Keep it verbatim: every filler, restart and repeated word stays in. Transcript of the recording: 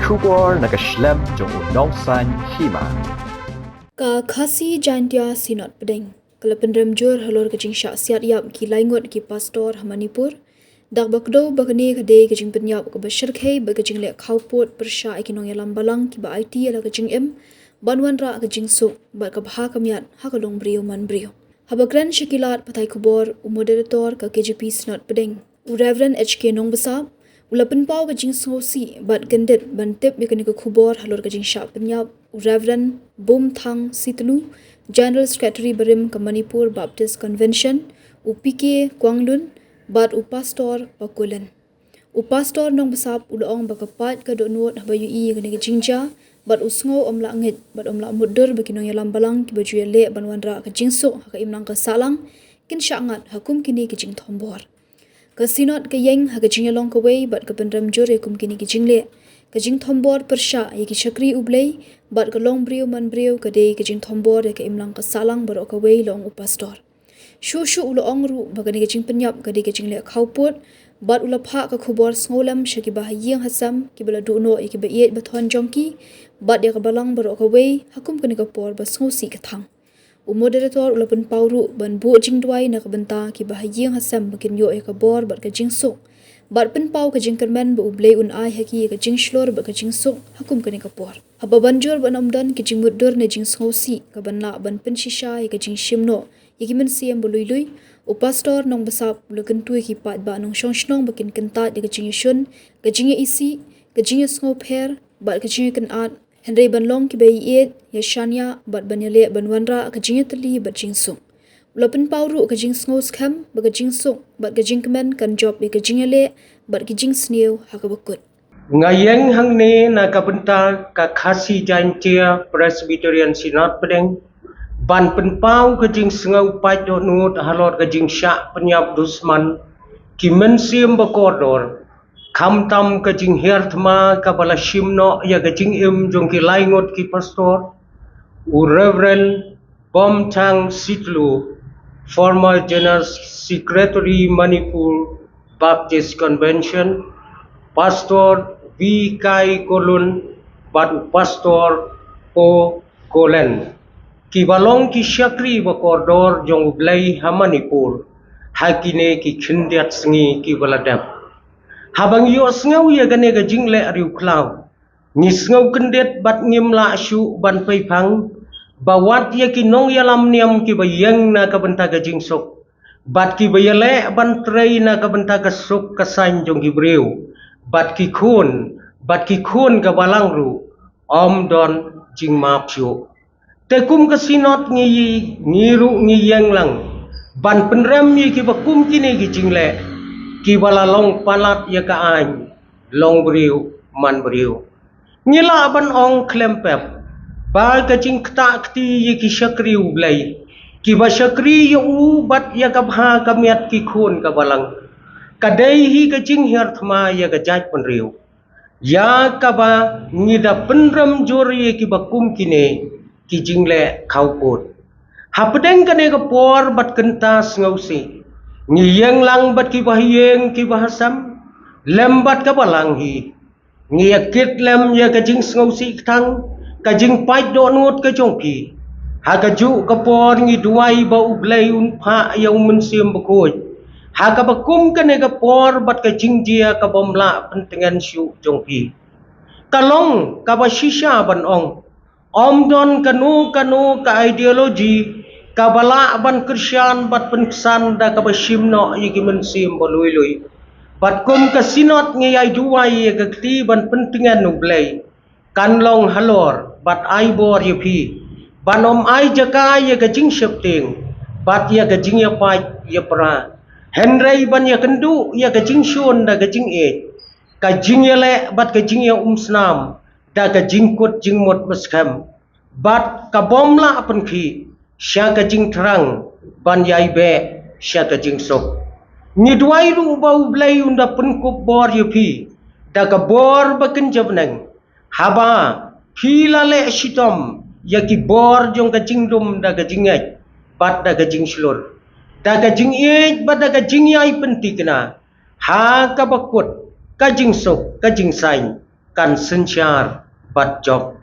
Khubor na ka shlem jong u Nongsaiñ Hima. Ka Khasi Jaintia Synod Pdeng ka la pynrem jur halor ka jingshah siat ïap ki laingut ki pastor ha Manipur. Da kaba kdew ba kane ka dei ka jingpynïap kaba shyrkhei bad ka jingleh khawpud pyrshah ïa ki nongïalam balang kiba aiti ïa la ka jingim ban wanrah ka jingsuk bad ka bha ka miat ha ka longbriew manbriew. Haba kren sha ki lad pathai khubor, u moderator ka K J P Synod Pdeng, u Reverend H K Nongbsap, u la pynpaw ka jingsngewsih bad kyndit ban tip ïa kane ka khubor halor ka jingshah pynïap u Reverend Bumthang Sitlu, General Secretary barim ka Manipur Baptist Convention, u P K Kwanglun bad u Pastor Pakulen. U Pastor Nongbsap u la ong ba ka pait ka dohnud haba ïohi ïa kane ka jingjia bad u sngew ym lah ngeit bad ym lah mutdur ba ki nongïalam balang kiba ju ïaleh ban wanrah ka jingsuk ha ka imlang ka sahlang kin shah ngat ha kum kine ki jingthombor. Ka Synod ka ïeng ha ka jingïalong kawei bad ka pynrem jur ïa kum kine ki jingleh, ka jingthombor pyrshah ïa ki shakri U Blei bad ka longbriew manbriew ka dei ka jingthombor ïa ka imlang ka sahlang baroh kawei, la ong u Pastor. Shuh shuh u la ong ruh ba kane ka jingpynïap ka dei ka jingleh khawpud bad u la phah ka khubor sngewlem sha kiba ha ïing ha sem, kiba la duh noh ïa kiba ïeit ba thon jong ki bad ïa ka balang baroh kawei ha kum kane ka por ba sngewsih ka thang. U moderator u la pynpaw ruh ban buh jingduwai na ka bynta kiba ha ïing ha sem ba kin ïoh ïa ka bor bad ka jingsuk bad pynpaw ka jingkyrmen ba U Blei un ai ha ki ïa ka jingshlur bad ka jingsuk ha kum kane ka por. Haba ban jur ban ym don ki jingmutdur ne jingsngewsih kaban lah ban pynshisha ïa ka jingshim noh ïa ki mynsiem ba lui lui, u Pastor Nongbsap u la kyntu ïa ki paidbah nongshong shnong ba kin kyntait ïa ka jingïashun, ka jingïaisih, ka jingïasngewpher bad ka jingïakynad, hynrei ban long kiba ïeit, ïashaniah bad ban ïaleh ban wanrah ka jingïatylli bad jingsuk. U la pynpaw ruh ka jingsngewskhem ba ka jingsuk bad ka jingkmen kan jop ïa ka jingïaleh bad ki jingsniew ha kaba kut. Nga ïeng hangne na ka bynta ka Khasi Jaintia Presbyterian Synod Pdeng ban pynpaw ka jingsngew pait dohnud halor ka jingshah pynïap dusman ki mynsiem ba kordor, khamtam ka jinghiar thma kaba la shim noh ïa ka jingim jong ki laingut ki pastor, u Reverend Bomthang Sitlu, former General Secretary Manipur Baptist Convention, Pastor V Kai Kolun bad u Pastor O Kolen, kiba long ki shakri ba kordor jong U Blei ha Manipur ha kine ki khyndiat sngi kiba la dep. Haba ngi ïohsngew ïa kane ka jingleh riewkhlaw, ngi sngew kyndit bad ngim lah shuh ban peiphang ba wat ïa ki nongïalam niam kiba ïeng na ka bynta ka jingsuk bad kiba ïaleh ban trei na ka bynta ka suk ka saiñ jong ki briew bad ki khun, bad ki khun ka balang ruh, ym don jingmap shuh. Te kum ka Synod ngi, ngi ruh ngi ïeng lang ban pynrem ïa kiba kum kine ki jingleh kiba la long palat ïa ka aiñ longbriew manbriew. Ngi lah ban ong khlem pep ba ka jingktah kti ïa ki shakri U Blei kiba shakri ïa u bad ïa ka bha ka miat ki khun ka balang, ka dei hi ka jinghiar thma ïa ka jaitbynriew, ïa kaba ngi da pynrem jur ïa kiba kum kine ki jingleh khawpud. Hapdeng kane ka por bad kynta sngewsih, ngi ïeng lang bad kiba ha ïing kiba ha sem, lem bad ka balang hi. Ngi ïa kit lem ïa ka jingsngewsih ktang, ka jingpait dohnud ka jong phi. Ha kajuh ka por ngi duwai ba U Blei un phah ïa U Mynsiem Bakhuid ha kaba kum kane ka por bad ka jingjia kabym lah pyntngen shuh jong phi. Ka long kaba shisha ban ong, ym don kano kano ka ideology kaba lah ban kyrshan bad pynksan da kaba shim noh ïa ki mynsiem ba lui lui. Bad kum ka Synod ngi ïa duwai ïa ka kti ban pyntngen U Blei kan long halor bad ai bor ïa phi ban ym ai jaka ïa ka jingsheptieng bad ïa ka jingïapait ïapra, hynrei ban ïakynduh ïa ka jingshun da ka jingïeit, ka jingïaleh bad ka jingïaumsnam da ka jingkut jingmut baskhem, bad kabym lah pynkhih sha ka jingthrang ban ïai beh sha ka jingsuk. Ngi duwai ruh ba U Blei un da pynkup bor ïa phi da ka bor ba kynja bneng, haba phi la leh shitom ïa ki bor jong ka jingdum da ka jingngeit bad da ka jingshlur, da ka jingïeit bad da ka jingïai pynthikna ha kaba kut ka jingsuk ka jingsaiñ. kan synshar bad jop.